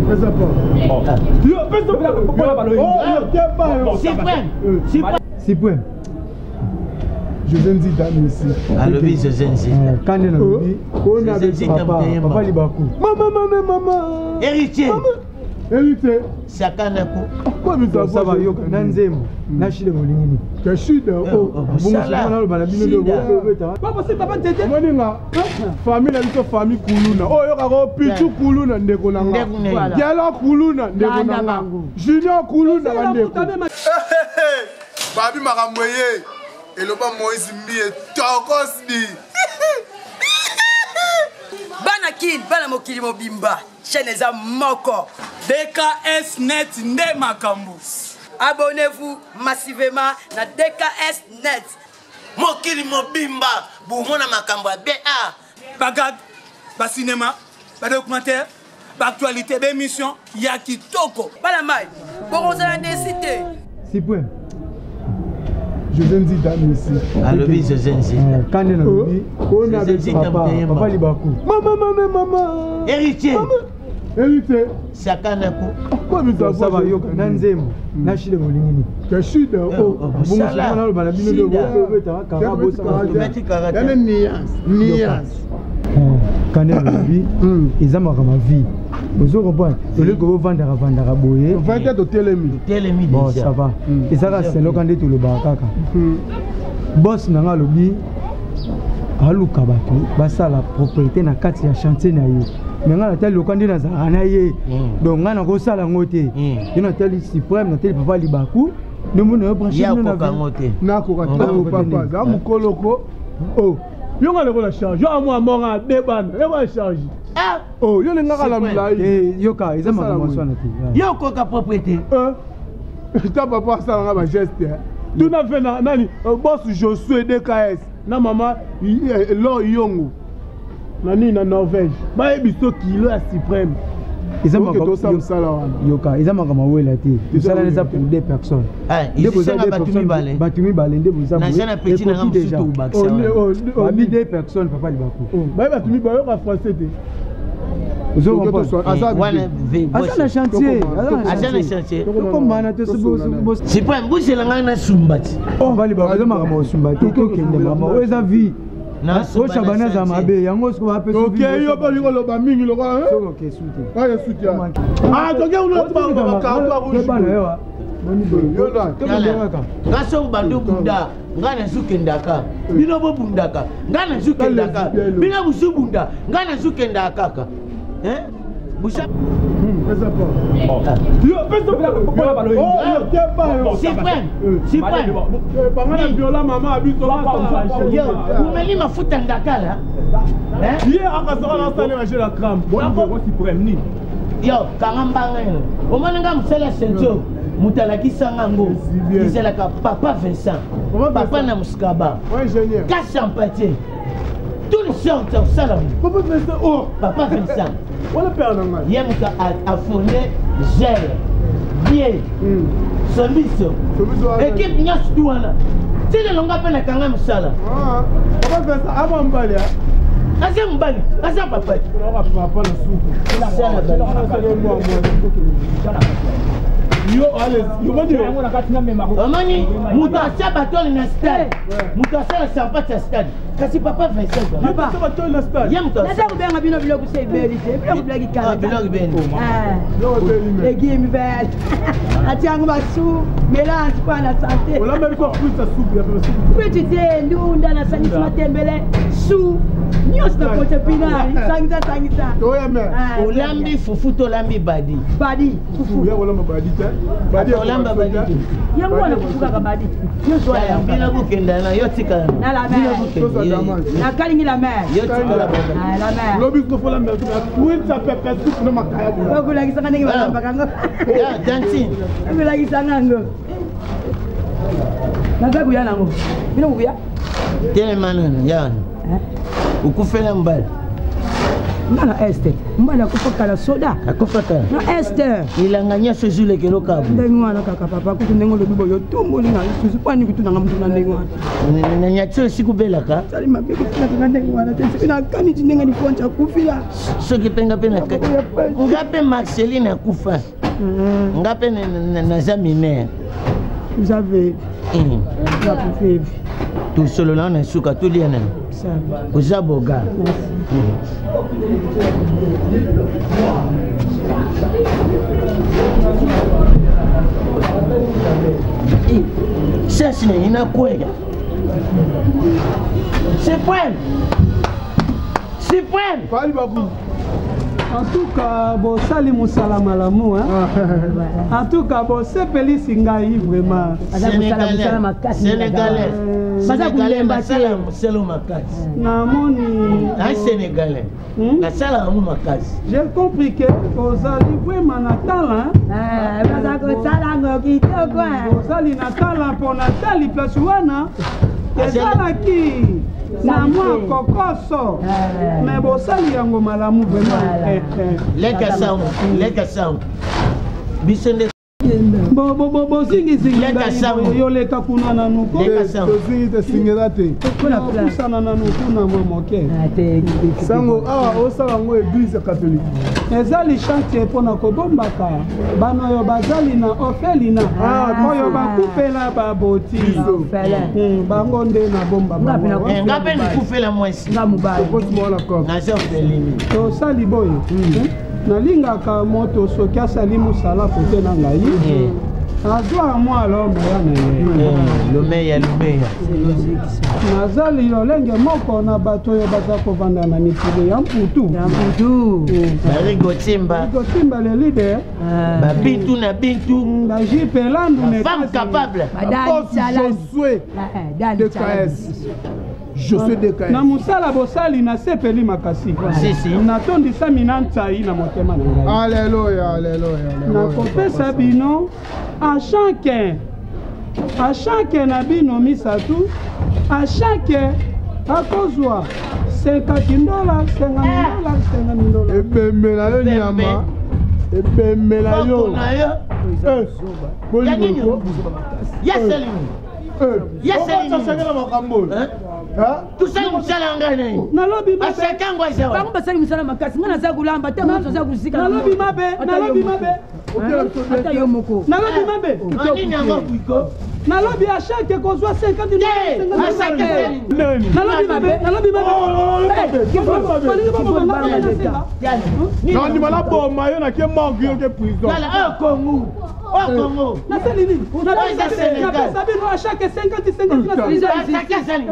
Pesa pa. Yo pesa pa. Suprême. Suprême. Suprême. José Nzita Messi. Alobi José Nzita. Kande na lobi. José Nzita papa, papa Libaku. Mama mama mama. Héritier. Héritier. Sakana ko. Quoi nous avons ça va yoka na nzembo na shida bolingi nini? Ka shida oh. Bongo na loba na bino nde bobeta. Papa c'est papa tete. Omoni nga famille na biso famille kuluna. Oyo yoka ko pichu kuluna ndeko na nga. Diala kuluna ndeko na nga. Junior kuluna ba ndeko. Babi makambo eye eloba Moïse Mbiye tokos di. Bana kin bana mokili mobimba chaîne eza moko. DKS net nde makambo. Abonnez-vous massivement na DKS net. Mokili mobimba bomona makambo ya BA. Bagag, ba cinéma, ba documentaire, ba actualité, ba émission ya kitoko. Bana mai, bokozala desi te. Suprême. José Nzita Messi. Alobi José Nzita. Kande na lobi. Ona papa, papa Libaku. Mama mama mama. Héritier. Héritier. Sakana ko. Quoi nous avons ça va yoka na nzembo na shida bolingi nini? Ka shida oh. Bongo na loba na bino nde bobeta kara bosa. Yana nuance, nuance. Kande na lobi eza makambo ya vie. Ozo comprendre? Oleki bovandaka vandaka boye. Ovandi totelemi. Totelemi Bon, ça va. Ezaka seloka nde tolobaka kaka. Boss na nga alobi aluka bato basala propriété na kati ya chantier na ye. Me nga natali loka nde nazalaka na ye. Donc nga nakosala yango te. Ye natali suprême, natali papa Libaku. Nde moni oyo branche Ye akoka yango te. Nakoka te papa, za mokolo ko. Oh, yo nga lokola charge, yo amwa monga abebana, yo nga charge. Ah! Oh, yo lingaka la mulayi. Eh, yoka, eza makambo maswana te. Yo okoka propriété. Ta papa asala nga ba geste. Tuna fe na nani boss Josué DKS na mama Lor Yongo. Na nini na Norvège. Bayebi so kilo ya suprême. Eza makambo mosala wana. Yoka, eza makambo awela te. Mosala eza pour deux personnes. Nde boza bato mibale. Bato mibale nde boza. Na jeune petit na nga mosusu tobakisa. Babi deux personnes papa Libaku. Baye bato mibale bayoka français te. Aza na chantier. Aza na chantier. Tokombana to Suprême bozela ngai na sumba ti. Oh papa Libaku eza makambo osumba te tokende mama oyo eza vie. Oyo Shabani aza mabe yango sikoyo bapesi Toke yo mpe olingi oloba mingi lokola soki oke su te. Oyo suti ah toke kuna bakanga rouge. Bana yo Nga soki bandi obunda nga nazokendaka bino bobundaka nga nazokendaka bino bozobunda nga nazokendaka kaka busa Suprême, Suprême. Bangana viola mama biso. Umeli mafuta ndakala. Ye akasaka na sale ma la crampe. Bon, Suprême ni. Yo, kanga mbanga yo. Omoni nga mosala ceinture. Moto alakisa nga ngo. Ezalaka papa Vincent. Papa na Muskaba. Kachampatier. Toutes les sortes osala. Papa Vincent, oh. Papa Vincent. Wala père na ngai. Ye moto afonde gel. Bien. Sombiso. Équipe nyonso tu wana. Ti lelo nga mpe nakanga mosala. Papa Vincent, aba mobali. Aza mobali, aza papa. Papa na suku. Omoni moto atia batole na stade, moto asala sampati ya stade, kasi papa Vincent ye moto naza kobenga bino biloko se ebeli te biloko bilaki kala biloko ebeli egimi bele atia yango basu melange mpo na sante friti te ndunda nasangisi matembele su nyonso na poche pinari sangisa sangisa olambi fufu to olambi badi badi fufu olamba badi te yango wana fufu kaka badi nyonso wana bino bokenda na yo tikala na la mer nakalingi la mer yo tikala la mer lobi kofola mer okolakisanga ndenge balambaka ngo dantine okolakisanga yango naza koya nango bino kokuya telema nano yana okufela mobali. Nga na Est. Mobali akufa kala soda. Akufa kala. Na Est. Elanga nyonso ezulekelo kabu. Ndenge wana kaka papa kutu ndenge olobi boye otumboli nga lisusu mpo ani kutuna nga mutu na ndenge wana. Na nyati oyo esika obelaka. Sali mabe kutunaka nga ndenge wana te soki nakanisi ndenge lifonti akufila. Soki mpe nga mpe na nga mpe Marceline akufa. Nga mpe naza mineur. Oza vevi. Nakufi evi. Tosolola na suka tolia nani. Oza boga. Sasi na ina kwela. Suprême. Suprême. Fali babu. En tout cas, bosali mosala malamu hein? En tout cas, bosepelisi ngai vraiment. Sénégalais. Baza kolemba te. Mosala makasi. Namoni. Na Sénégalais. Nasala yango makasi. J'ai compris que ozali vraiment na talent. Baza kosala yango kitoko. Ozali na talent mpo natali place wana ezalaki na mwa kokoso me bosali yango malamu vraiment. Leka sango, leka sango. Biso nde bozingizingi yoleka kuna nanu tozingi te singela te pusana nanu kuna mwa moke sango awa osala yango église catholique ezali chantier mpona kobombaka bana oyo bazali na orphelinat oyo bakufela baboti bango nde nabomba bango nga mpe nikufela mwasi naza orpheline tosali boye nalingaka moto soki asali mosala kote na ngai azwa mwa lomeya na ye lomeya lomeya nazali lolenge moko na bato oyo baza kovanda na mikili ya mputu barigotimba gotimba le leader babintu na bintu bajipe landu femme capable Josué DKS Josué DKS na mosala bosali nasepeli makasi natondisami na ntai na motema na ngai Alléluia, alléluia. Nakopesa bino a chacun a chacun na bino misatu a chacun akozwa 50 dollars 50 dollars 50 dollars Ebembe na yo nyama. Ebembe na yo. Yasalini. Yasalini. makambo oyo. Tosali mosala ngai na ye. Nalobi mabe. Asaka ngo aza Bango basali mosala makasi ngai naza kolamba te moto aza kosika. Nalobi mabe, nalobi mabe. Ata yo moko. Nalobi mabe. Nini yango kuiko? Nalobi a chaque kozwa 50 Nani? Nalobi mabe, nalobi mabe. Nandima naboma yo nake morgue yo ke prison. Tala oyo Congo. Oyo Congo. Nasali nini? Oyo eza Sénégal. Napesa bino a chaque 50 50 Asaka asali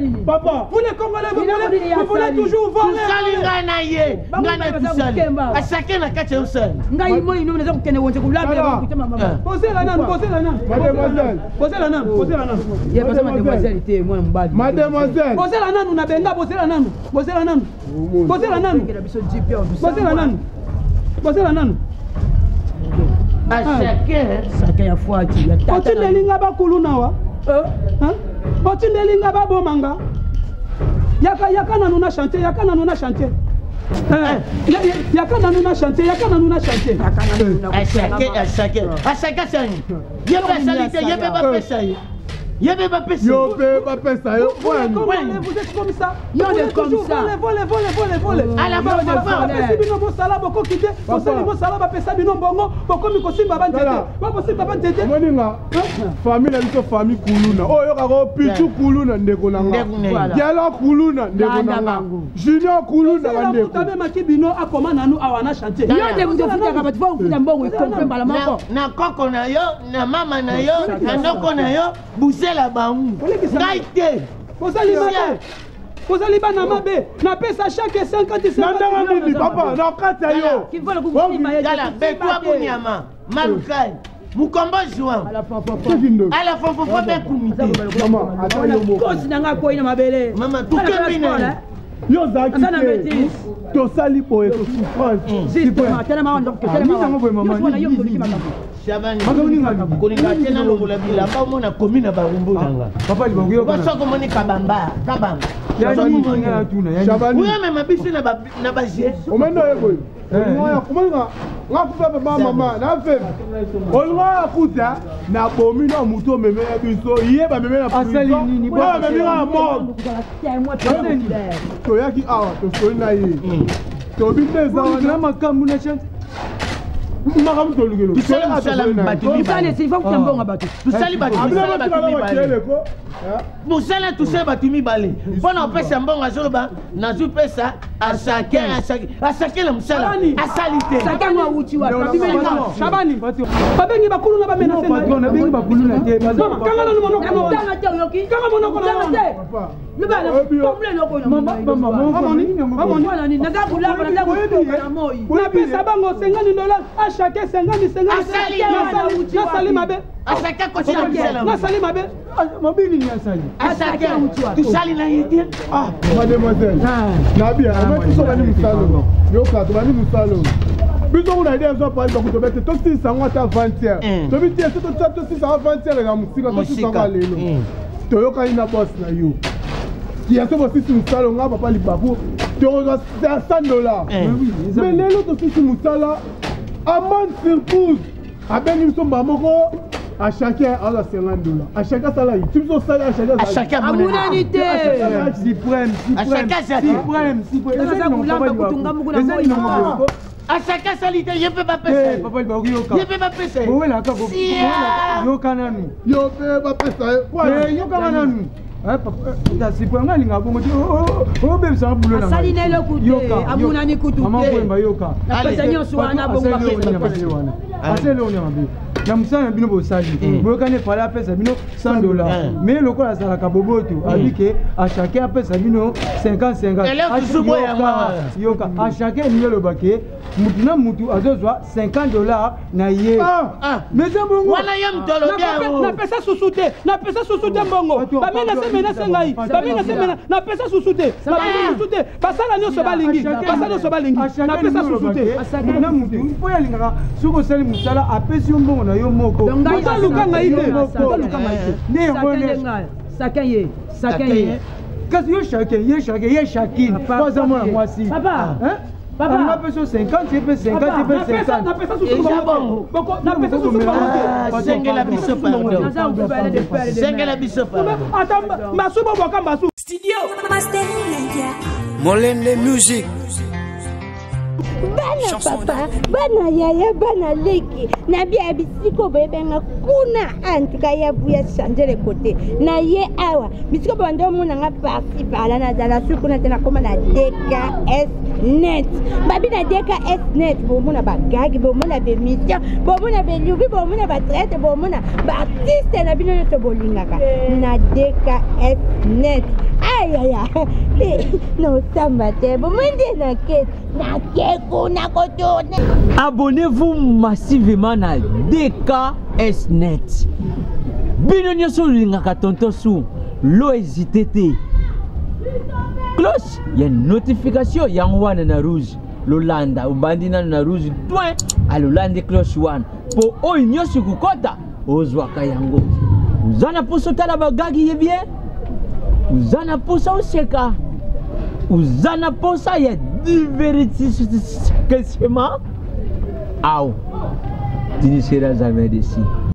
nini? Papa. Vous les Congolais, vous voulez toujours voler. Tosali ngai na ye. Ngai na tosali. Asake na kati ya osali. Ngai moi ino naza kokende wenze kolambela bakutama mama. Posez la nanu, posez la nanu. Mademoiselle. Posez la nanu, posez la nanu. Ye pasa mademoiselle te mwana mobali. Mademoiselle. Posez la nanu na benga, posez la nanu. Posez la nanu. Posez la nanu. Posez la nanu. Posez la nanu. Asake. Sake ya fwati ya tata. Otindeli nga bakulu nawa. Otindeli nga babomanga. Yaka yaka nanu na chantier, yaka nanu na chantier. Yaka nanu na chantier, yaka nanu na chantier. Asake, asake. Asake asali. Ye mpe asali te, ye mpe bapesa ye. Ye mpe bapesa Yo mpe bapesa yo. Vous les Congolais, vous êtes comme ça. Yo Vous de voulez comme toujours ça. voler, voler, voler, voler, voler. À la fois, Bapesi bino mosala bokoki te, bosali mosala bapesa bino mbongo, bokomi kosimba banzete. Tala. Bakosimba banzete. Omoni nga famille na biso famille kuluna oyo oyokaka pichu kuluna ndeko na nga Ndeko na ye. Dialo kuluna ndeko na nga Junior kuluna bandeko Amemaki bino akoma nanu awa na chantier. Yo nde moto ofutaka bato fo ofuta mbongo ekompe mbala moko. Na koko na yo, na mama na yo, na noko na yo, busela bangu. Ngai te. Bozali mabe. Bozali bana mabe. Napesa chaque 50 na ndenge nini papa na kati ya yo Tala, bekwa bunyama, malukai. Mukombo Joan. Ala fofofo be kumite. Mama, ata yo moko. Kosi na nga akwei na mabele. Mama, tukembi na ye. Yo ozalaki te. Tosali boye to souffrance. Shabani kolinga te nalongola bilamba omona komi na barumbu na nga soki omoni kabamba kabamba oyamema biso na baje omoni oye boye omoninga nga kufa papa mama na feve olinga ya kuta na bomi na motu omemela biso ye bameme na prison bamemi nga na morgue toyaki awa tosoli na ye tobi nde eza wana makambo na chance makambo tolukelo tosali bato mibale mosala tosali bato mibale mpo na kopesa mbongo azoloba nazwi pesa asake asake na mosala asali te shabani babengi bakulu na bamenasenabengi bakuluna te kanga nanu monoko kanga monoko na napesa bango 50 dollars a chacun 50 50 nasali mabe nasali mabe mabe nini asali tosali na ye te mademoiselle nabia biso bani mosalo yoka tobandi mosalo biso kuna ide ezwa pali bakuto bete tosilisa yango ata avant-hier tobi te so tosilisa yango avant-hier eka mosika tosilisa yango lelo toyokani na boss na yo kiaso bosisi mosala nga papa libaku tokozwa 100 dollar mais lelo tosisi mosala amande surprise abengi biso mbala moko à chacun aza 50 dollars à chacun asala ye ti biso osali à chacun à chacun amonani te suprême suprême suprême suprême asaka asali te ye mpe bapesa papa libaku ye mpe bapesa ye bowelaka yoka nanu yo mpe bapesa ye yokaka nanu sipo nga alinga bongo te obebisaka bulo asali na eloko te amonani kutu mama kwemba yoka apesa nyonso wana bongo asali eloko ya mabe na mosala na bino bosali boyokani efale apesa bino 100 dollars mais lokola azalaka boboto abi ke a chacun apesa bino 50 50 yoka a chacun elingi oloba ke mutu na mutu azozwa 50 dollars na ye mais eza bongo wana ye moto alobi yango napesa susu te napesa susu te mbongo bamenase menase ngai bamenase mena napesa susu te napesa susu te basala nyonso balingi basala nyonso balingi napesa susu te na mutu mpo ye alingaka soki osali mosala apesi yo mbongo na yo moko otaluka ngai te otaluka ngai te nde yango sakin ye sakin ye kasi yo chacun ye chacun ye chakine po aza mwana mwasi papa papa apesa 50 ye mpe 50 ye mpe 50 napesa susu napesa susu sengela biso pardon sengela biso pardon ata masu bobwaka masu studio molende music bana papa bana yaya bana leki na bia bisika boyebenga kuna antuka ya buya change le côté na ye awa bisika bobanda omona nga parci parla nazala su kuna te nakoma na dks net babi na dks net bomona bagage bomona bemission bomona belubi bomona batraite bomona baartiste na bino nyonso bolingaka na dks net ayaya nosamba te bomoi nde nake nake kuna kotourne. Abonnez-vous massivement na DKS Net. Bino nyonso olingaka tonton su lo hésité te. Cloche ya notification yango wana na rouge lolanda obandi nano na rouge point alolandi cloche wana mpo oyo nyonso ekokɔta ozwaka yango oza na mposa otala bagagi ye bien oza na mposa oseka oza na mposa ya divertissement aw tu ne seras jamais déçu.